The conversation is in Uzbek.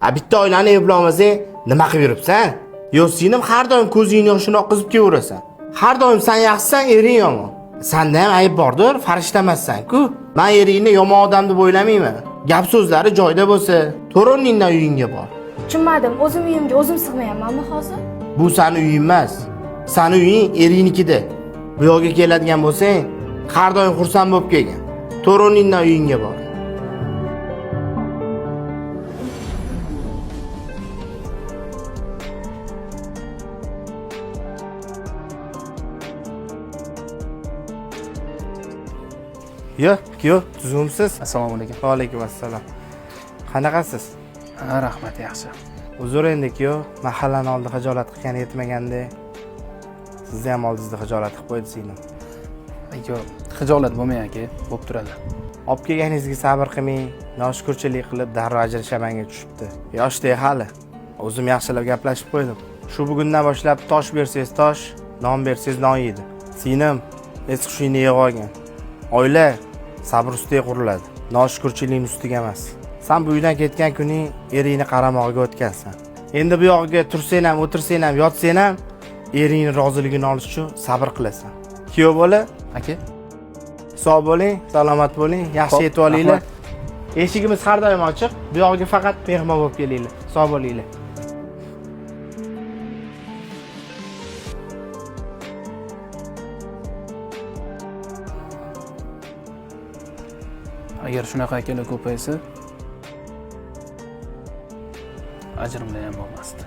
A bitta oilani eplolmasang, nima qilib yuribsan? Yo, singlim, har doim ko'zingni yoshini oqizib kelaverasan. Har doim sen yaxshisan, ering yomon. Sanda ham ayb bordir, farishta emassan-ku. Men eringni yomon odam deb o'ylamayman. Gap so'zlari joyida bo'lsa, to'ronningdan uyingga bor. Tushunmadim, o'zim uyimga o'zim sig'mayapmanmi hozir? Bu sani uying emas. Sani uying eringnikida. Bu yoqqa keladigan bo'lsang, har doim xursand bo'lib kelgin. To'ronningdan uyingga bor. Yo, kuyov, tuzukmisiz? Assalomu alaykum. Va alaykum assalom. Qanaqasiz? Ha, rahmat, yaxshi. Uzr endi kuyov, mahallani oldi xijolat qilgani yetmaganda sizni ham oldingizda xijolat qilib qo'ydi singlim. Aka, xijolat bo'lmang aka, bo'lib turadi. Olib kelganingizga sabr qilmang, noshukurchilik qilib darrov ajrashamanga tushibdi. Yoshda hali. O'zim yaxshilab gaplashib qo'ydim. Shu bugundan boshlab tosh bersangiz tosh, non bersangiz non yeydi. Singlim, es hushingni yig'ib olgin. Oila sabr ustiga quriladi, noshukurchilikning ustiga emas. San bu uydan ketgan kuning eringni qaramog'iga o'tgansan. Endi bu yog'iga tursang ham, o'tirsang ham, yotsang ham eringni roziligini olish uchun sabr qilasan. Kuyov bola, Aka, sog' bo'ling, salomat bo'ling, yaxshi Xo'p, yetib olinglar. rahmat. Eshigimiz har doim ochiq. Bu yog'iga faqat mehmon bo'lib kelinglar. Sog' bo'linglar. Agar shunaqa akalar ko'paysa, ajrimlar ham bo'lmasdi.